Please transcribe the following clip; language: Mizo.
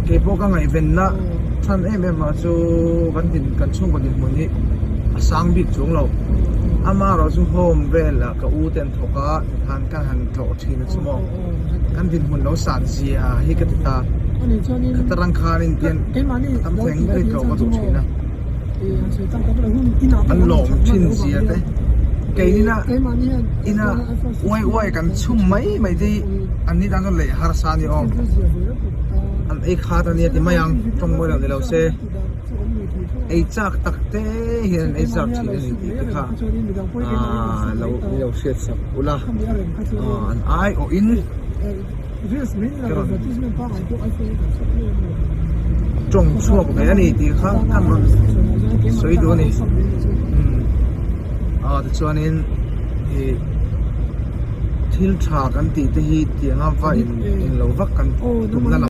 Kei pawh ka ngaihvenna chhan em em ah chu kan din kan chhungkaw dinhmun hi a sang bik chung lo. Amaherawh chu home velah ka u te an thawk a tikhan ka han tlawh thin a chu maw. Kan dinhmun lo san zia hi ka ti ta. Khat arang khanin tian tam thei ang ber hi tlawh ka duh thin a. An lawm thin zia te keinin a ina uai uai kan chhum mai mai te hi an ni tan chuan leh harsa a ni awm an ei khat a nia ti mai ang tawng mawi lo ni lo se ei chak tak te hian an ei chak thin a ni tih te kha aaa lo lo hriat sak ula aaa an ai awh in. Ka rawn tawng chhuak ve a ni tih kha ka rawn sawi duh a ni umm ah tichuanin ih thil tha kan tih te hi tianga va in englo vak kan tumna lam.